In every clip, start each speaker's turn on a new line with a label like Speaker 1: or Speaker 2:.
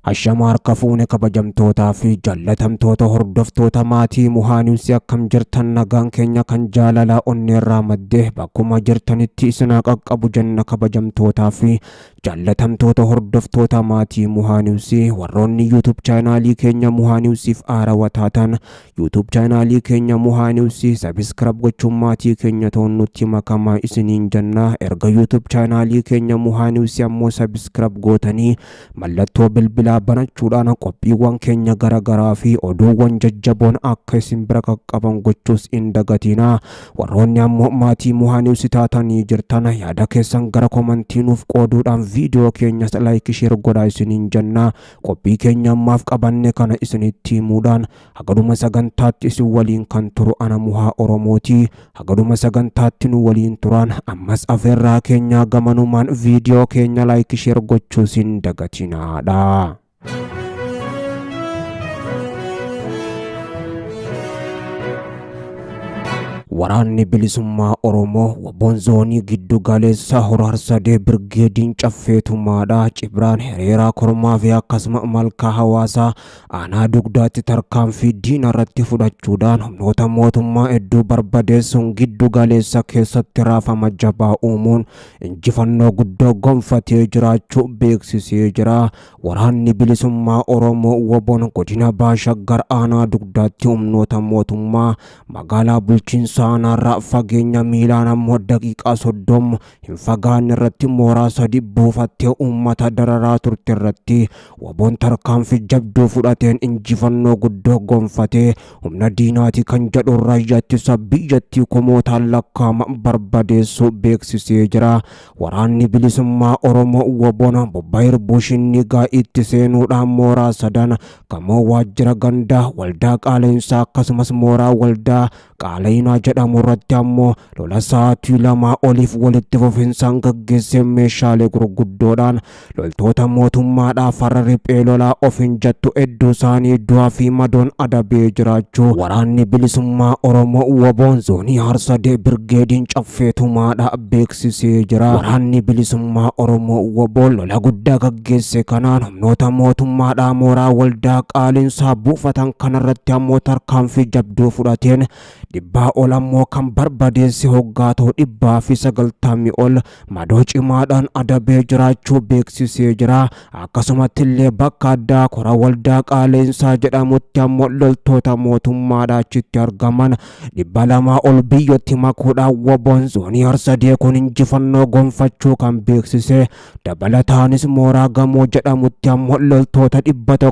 Speaker 1: Ashama harka fuune kabajamtootaa fi jaallatamtoota hordoftoota maatii Muhaaniwsi, akkam jirtan? Nagaan keenya kan jaalalaa onneerraa maddee bakkuma jirtanitti isinaa qaqqabu jenna. Kabajamtootaa fi jaallatamtoota hordoftoota maatii Muhaaniwsi, warroonni YouTube chaanaalii keenya Muhaaniwsiif haarawaa taatan YouTube chaanaalii keenya Muhaaniwsi subscribe gochuun maatii keenya ta'uun nutti makamaa isiniin jenna. Erga YouTube chaanaalii keenya Muhaaniwsi ammoo subscribe gootanii mallattoo bilbilaa banachuudhaan qophiiwwan keenya garaagaraa fi oduuwwan jajjaboon akka isin bira qaqqaban gochuus hin dagatinaa. Warroonni ammoo maatii Muhaaniwsi taatanii jirtan yaada keessan gara komantii nuuf qooduudhaan viidiyoo keenyas like, share godhaa isiniin jenna. Qophii keenya ammaaf qabanne kana isinitti himuudhaan hagaduma sagantaatti isin waliin kan turu ana Muhaa Oromooti. Hagaduma sagantaatti nu waliin turan ammas afeerraa keenyaa gamanumaan viidiyoo keenya like, share gochuus hin dagatinaadha. Waraanni bilisummaa Oromoo Waboon zoonii giddu galeessa Hora Harsadee Birgeediin Caffeetumaadha. Cibraan Hiriiraa Kormaa fi akkasuma Malkaa Hawaasaa aanaa Dugdaatti tarkaanfii diina irratti fudhachuudhaan humnoota mootummaa hedduu barbadeessuun giddu galeessa keessatti raafama jabaa uumuun injifannoo guddoo gonfatee jiraachuu beeksisee jira. Waraanni bilisummaa Oromoo Waboon godina Baashaggar aanaa Dugdaatti humnoota mootummaa magaalaa bulchiinsa aanaarraa fageenya miilaan ammoo daqiiqaa 30 hin fagaanne irratti mooraa 3 buufattee uummata dararaa turte irratti Waboon tarkaanfii jabduu fudhateen injifannoo guddoo gonfatee humna diinaati kan jedhu raayyaa ittisa biyyattii kumootaan lakkaa'ama barbadeessuu beeksisee jira. Waraanni bilisummaa Oromoo Waboon bobba'ir bushinni itti seenuudhaan mooraa sadan gamoo waajjira gandaa waldaa qaala'insaa akkasumas mooraa waldaa qaala'inaa jedhamu irratti ammoo lola sa'aatii 2 oliif walitti fufinsaan gaggeessee meeshaalee gurguddoodhaan loltoota mootummaadhaaf farra riphee lolaa ofiin jettu hedduu isaanii du'aa fi madoon adabee jiraachuu waraanni bilisummaa Oromoo Waboon zoonii Harsadee Birgeediin Caffeetumaadha beeksisee jira. Waraanni bilisummaa Oromoo Waboon lola guddaa gaggeesse kanaan humnoota mootummaadhaa mooraa waldaa qaalinsaa buufatan kanarratti ammoo tarkaanfii jabduu fudhateen 100 ol ammoo kan barbadeesse hoggaatoo 190 ol madoo cimaadhaan adabee jiraachuu beeksisee jira. Akkasumatti illee bakka addaa kora waldaa qaaleensaa jedhamutti ammoo loltoota mootummaadhaa achitti argaman 200 ol biyyootti makuudhaan Waboon zoonii Harsadee kun injifannoo gonfachuu kan beeksise. Dabalataanis mooraa gamoo jedhamutti ammoo loltoota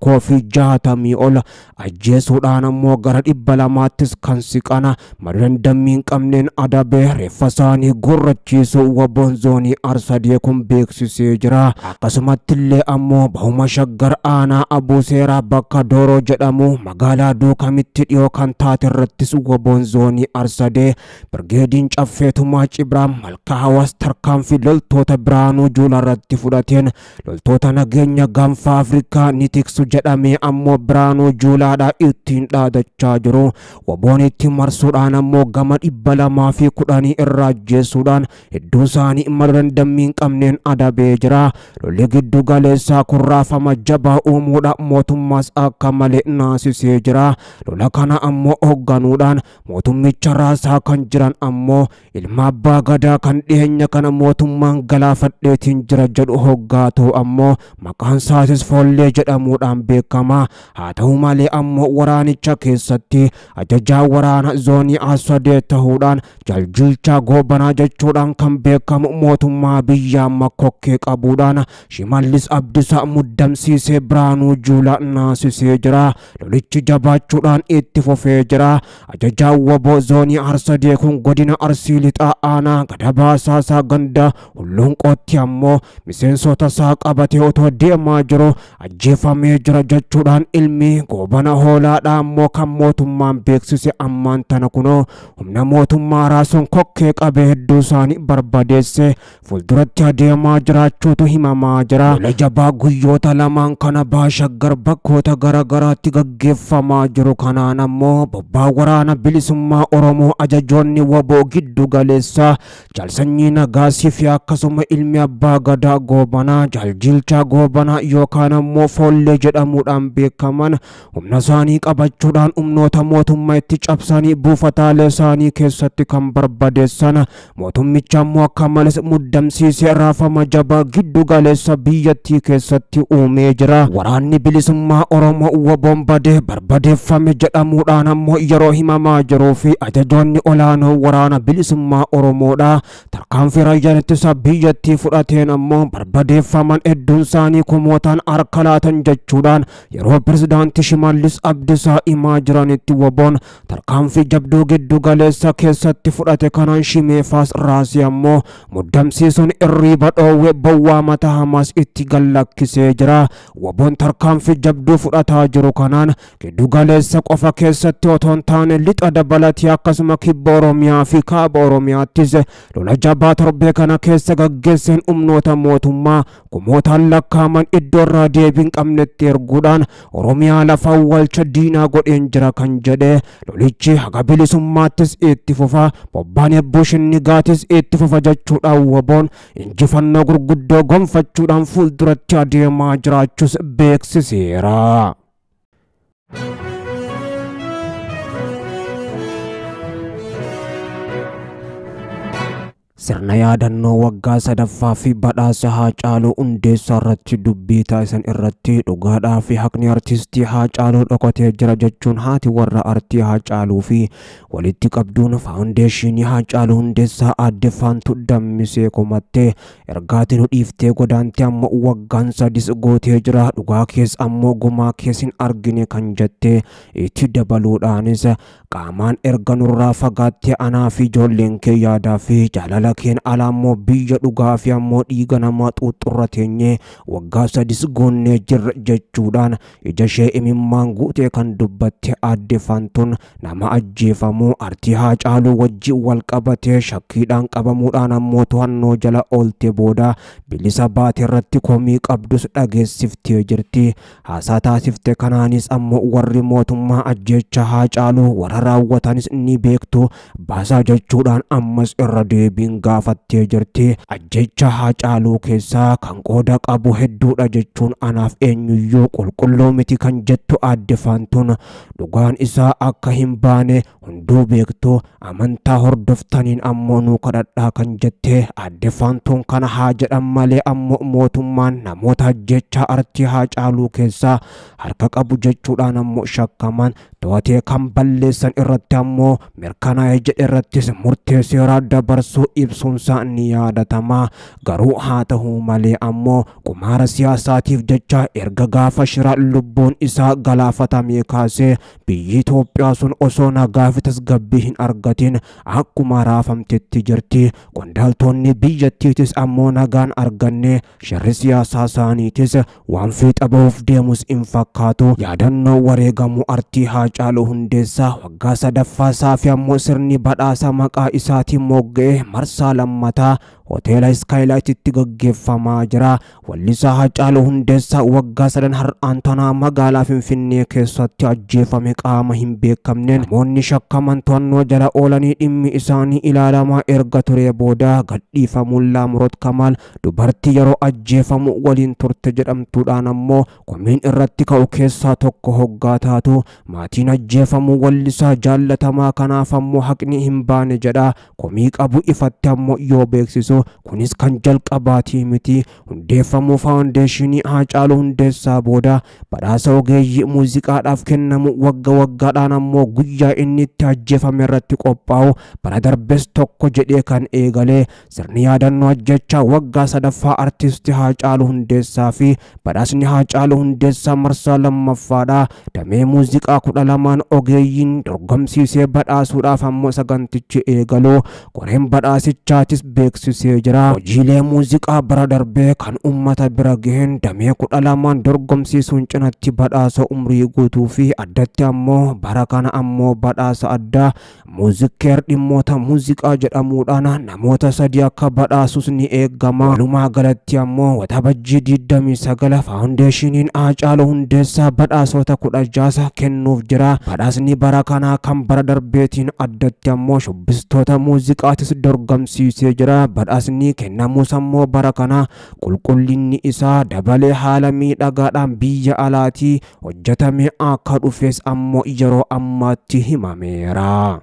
Speaker 1: 160 ol ajjeesuudhaan ammoo gara 200ttis kan siqana madoo hin qabneen adabee reeffa isaanii gurrachiisu Waboon zoonii Harsadee kun beeksisee jira. Akkasumatti illee ammoo bahuma Shaggar aanaa Abuuseeraa bakka Dooroo jedhamu magaalaa Duukamitti dhiyoo kan taate irrattis Waboon zoonii Harsadee Birgeediin Caffeetumaa Cibraan Malkaa Hawaas tarkaanfii loltoota Biraanuu Juulaa irratti fudhateen loltoota nageenya gaanfa Afrikaa ni tiksu jedhamee ammoo Biraanuu Juulaadhaa ittiin dhaadachaa jiru. Waboon itti marsuudhaan ammoo gama 210 irraa ajjeesuudhaan hedduu isaanii mala dandammii hin qabneen adabee jira. Lolli giddu galeessaa kun raafama jabaa uumuudha mootummaas akka malee naasisee jira. Lola kana ammoo hoogganuudhaan mootummicha raasaa kan jiran ammoo ilma abbaa gadaa kan dhiyeenya kana mootummaan galaafadheetiin jira jedhu hoggaatu ammoo maqaan isaatis Foollee jedhamuudhaan beekama. Haa ta'u malee ammoo waraanicha keessatti ajajaa waraana zoonii Harsadee ta'uudhaan Jaljilchaa Goobanaa jechuudhaan kan beekamu mootummaa biyyaa makokkee qabuudhaan Shimallis Abdisaa muddamsiisee Biraanuu Juulaa naasisee jira. Lolichi jabaachuudhaan itti fufee jira. Ajajaa Waboo zoonii Harsadee kun godina Arsii Lixaa aanaa Gadabaasaasaa ganda Hulluunqootti ammoo miseensota isaa qabatee otoo deemaa jiru ajjeefamee jira jechuudhaan ilmi Goobana Hoolaadhaa ammoo kan mootummaan beeksise ammaan tana kunoo humna mootummaa raasuun kokkee qabee hedduu isaanii barbadeesse fuulduratti adeemaa jiraachuutu himamaa jira. Lola jabaa guyyoota lamaan kana Baashaggar bakkoota garaagaraatti gaggeeffamaa jiru kanaan ammoo bobbaa waraana bilisummaa Oromoo ajajoonni WBO giddu galeessaa Jaalsanyii Nagaasii fi akkasuma ilmi abbaa gadaa Goobanaa Jaaljiilchaa Goobanaa yookaan ammoo Foollee jedhamuudhaan beekaman humna isaanii qabachuudhaan humnoota mootummaa itti cabsanii buufataalee isaanii keessatti kan barbadeessan mootummicha ammoo akka malees muddamsiisee raafama jabaa giddu galeessa biyyattii keessatti uumee jira. Waraanni bilisummaa Oromoo WBOn badee barbadeeffame jedhamuudhaan ammoo yeroo himamaa jiruu fi ajajoonni olaanoo waraana bilisummaa Oromoodha. Tarkaanfii raayyaan ittisa biyyattii fudhateen ammoo barbadeeffaman hedduun isaanii kumootaan harka laatan jechuudhaan yeroo pirezidaantii Shimallis Abdiisaa himaa jiranitti WBOn tarkaanfii jabduu giddu galeessa keessatti fudhate kanaan Shimeefaas Raasii ammoo muddamsiisuun irriiba dhoowwe bowwaa mataa hamaas itti gallakkisee jira. WBOn tarkaanfii jabduu fudhataa jiru kanaan giddu galeessa qofa keessatti otoo hin taane lixa dabalatee akkasuma kibba Oromiyaa fi kaaba Oromiyaattis lola jabaa torbee kana keessa gaggeesseen humnoota mootummaa kumootaan lakkaaman iddoo irraa deebii hin qabnetti erguudhaan Oromiyaa lafa awwaalcha diinaa godheen jira kan jedhe lolichi haga bilisummaattis itti fufa bobbaan ebbuu shinnigaatis itti fufa jechuudhaan WBOn injifannoo gurguddoo gonfachuudhaan fuulduratti adeemaa jiraachuus beeksiseera. Sirna yaadannoo waggaa sadaffaa fi badhaasa Haacaaluu Hundeessaa irratti dubbii taasisan irratti dhugaadhaa fi haqni artistii Haacaaluu dhokatee jira jechuun haati warra artii Haacaaluu fi walitti qabduun faawundeeshinii Haacaaluu Hundeessaa aadde Faantuu Dammisee komattee ergaati nu dhiiftee godaantee ammoo waggaan sadis gootee jira dhugaa kees ammoo gumaa kees hin argine kan jettee itti dabaluudhaanis qaamaan erga nurraa fagaattee anaa fi ijoolleen kee yaadaa fi jaalala keen alaa ammoo biyya dhugaa fi ammoo dhiiga namaa xuuxurra teenyee waggaa sadis goonnee jirra jechuudhaan ija ishee imimmaan guutee kan dubbatte aadde Faantuun nama ajjeefamuu artii Haacaaluu wajjin wal qabatee shakkiidhaan qabamuudhaan ammoo to'annoo jala oolte booda bilisa baate irratti komii qabdus dhageessiftee jirti. Haasaa taasifte kanaanis ammoo warri mootummaa ajjeecha Haacaaluu warra raawwatanis ni beektu baasaa jechuudhaan ammas irra deebiin gaafattee jirti. Ajjeecha Haacaaluu keessaa kan qooda qabu hedduudha jechuun anaaf eenyuyyuu qulqulluu miti kan jettu aadde Faantuun dhugaan isaa akka hin baane hunduu beektu amantaa hordoftaniin ammoo nuu kadhadhaa kan jette aadde Faantuun kana haa jedhan malee ammoo mootummaan namoota ajjeechaa artii Haacaaluu keessaa harka qabu jechuudhaan ammoo shakkaman to'atee kan balleessan irratti ammoo mirkanaa'ee jedhe irrattis murtee seeraa dabarsuu ibsuunsaa ni yaadatama. Garuu haa ta'u malee ammoo qumaara siyaasaatiif jecha erga gaafa shira lubbuun isaa galaafatamee kaasee biyyi Itoophiyaa sun osoo nagaa fi tasgabbii hin argatin akkuma raafamtetti jirti. Qondaaltonni biyyattiitis ammoo nagaan arganne shirri siyaasaa isaaniitis waan fiixa bahuuf deemus hin fakkaatu. Yaadannoo wareegamuu artii Haacaaluu Hundeessaa waggaa sadaffaa isaa fi ammoo sirni badhaasa maqaa isaatiin mogga'e marsaa lammataa hoteela Iskaayilaayititti gaggeeffamaa jira. Wallisaa Haacaaluu Hundeessaa waggaa sadan har'aan tanaa magaalaa Finfinnee keessatti ajjeefame qaama hin beekamneen namoonni shakkaman to'annoo jala oolanii dhimmi isaanii ilaalamaa erga turee booda gadhiifamuun Laamroot Kamaal dubartii yeroo ajjeefamu waliin turte jedhamtuudhaan ammoo komiin irratti ka'u keessaa tokko hoggaa taatu maatiin ajjeefamuu wallisaa jaallatamaa kanaaf ammoo haqni hin baane jedha. Komii qabu ifatti ammoo yoo beeksisu kunis kan jalqabaatii miti. Hundeeffamuu faawundeeshinii Haacaaluu Hundeessaa booda badhaasa ogeeyyii muuziqaadhaaf kennamu wagga waggaadhaan ammoo guyyaa inni itti ajjeefame irratti qophaa'u bara darbes tokko jedhee kan eegale sirni yaadannoo ajjechaa waggaa sadaffaa artistii Haacaaluu Hundeessaa fi badhaasni Haacaaluu Hundeessaa marsaa lammaffaadha. Damee muuziqaa 12 ogeeyyiin dorgomsiisee badhaasuudhaaf ammoo sagantichi eegalu koreen badhaasichaatis beeksise. beeksisee jira. Hojiilee muuziqaa bara darbee kan uummata bira gaheen damee 12 dorgomsiisuun cinatti badhaasa umrii guutuu fi addatti ammoo bara kana ammoo badhaasa addaa Muuzikeer dhimmoota muuziqaa jedhamuudhaan namoota 3 akka badhaasus ni eegama. Walumaa galatti ammoo Waxabajjii 29 faawundeeshiniin Haacaaluu Hundeessaa badhaasota 16 kennuuf jira. Badhaasni bara kanaa kan bara darbeetiin addatti ammoo shubbistoota muuziqaatis dorgomsiisee jira. Badhaasni kennamus ammoo bara kana qulqullinni isaa dabalee haala miidhagaadhaan biyya alaatii hojjetame akka dhufes ammoo yeroo ammaatti himameera.